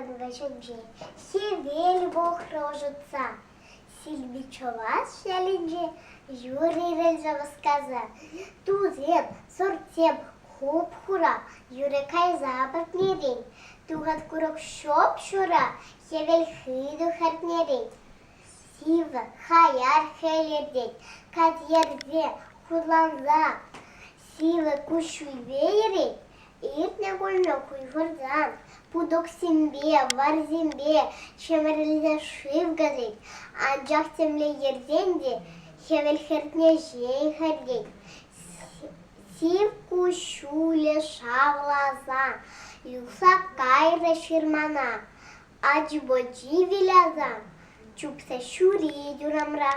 Ылтӑн вӗҫӗнче хӗвел пӑхрӗ ӑшӑтса. Сильви чӑваш ялӗнче юр ирӗлсе васкаса. Тусем, сӑртсем хуп-хура, юрӗ кайса пӗтнӗрен. Тухать курӑк ҫоп-ҫура, хӗвел хытӑ хӗртнӗрен. Сивӗ, хаяр хӗл иртет, катерсе, хурланса. Сивӗ куҫҫульпе йӗрет, иртнӗ кунне хуйхӑрсан, путӑксемпе, варсемпе ҫӗмӗрӗлсе шыв кӗрет, анчах темле йӗрсен те хӗвел хӗртне ҫеҫ хӗртет. Сив куҫҫулӗ шавласа юхса кайрӗ ҫырмана, ачи-пӑчи выляса чупса ҫӳрет урамра.